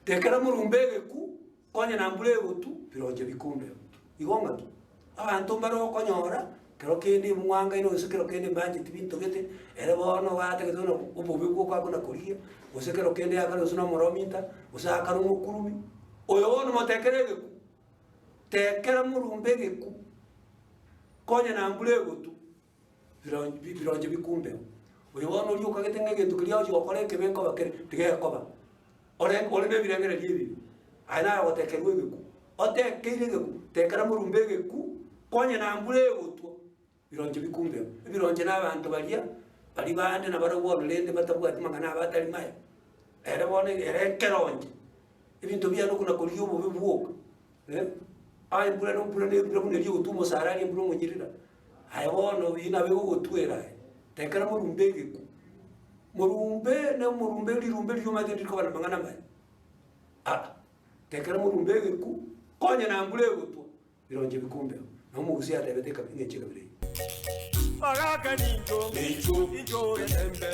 Tekera morumbe egeku, konya na mbura egotu, bironche bikumbeo. Igo ng'aki? Abanto mbare okonyora, kero kende mwangaine gose kero kende mbancheti binto gete, ere bono gatagete buna obobe bwoka akona korigia, gose kero kende akare gose na omorominta, gose akare omokurumi, oyo bono motekere egeku, tekera morumbe egeku, konya na mbura egotu. Bironche bikumbeo. Oyo bono oria okagete ng'a egento keria agochia gokora ekebe nkoba kere, tigekoba. Ore ore na ebirengererio ebibe, aye naye ogotekerwa egeku. Otekeire egeku, tekera morumbe egeku, konya na mbura egotwa, bironche bikumbeo. Ebironche na abanto baria, baria bande nabarabwo bono rende batabwati mang'ana abo atari maya. Ere bono ere ekeronche, ebinto biane okona korigia obobe bwoka. Aye embura na embura na embura buna eria egotwa omosara aria embura omonyirira, aye bono eyio nabo egogotwera aye, tekera morumbe egeku, morumbe na omorumbe rirumbe riria omanyete ndirikoba na amang'ana amaya aa, tekera morumbe egeku, konya na mbura egotwa, bironche bikumbeo. Na omogusii atebete ekabi eng'encho ekabira eyio. Bagaka nincho, nincho, nincho getembe.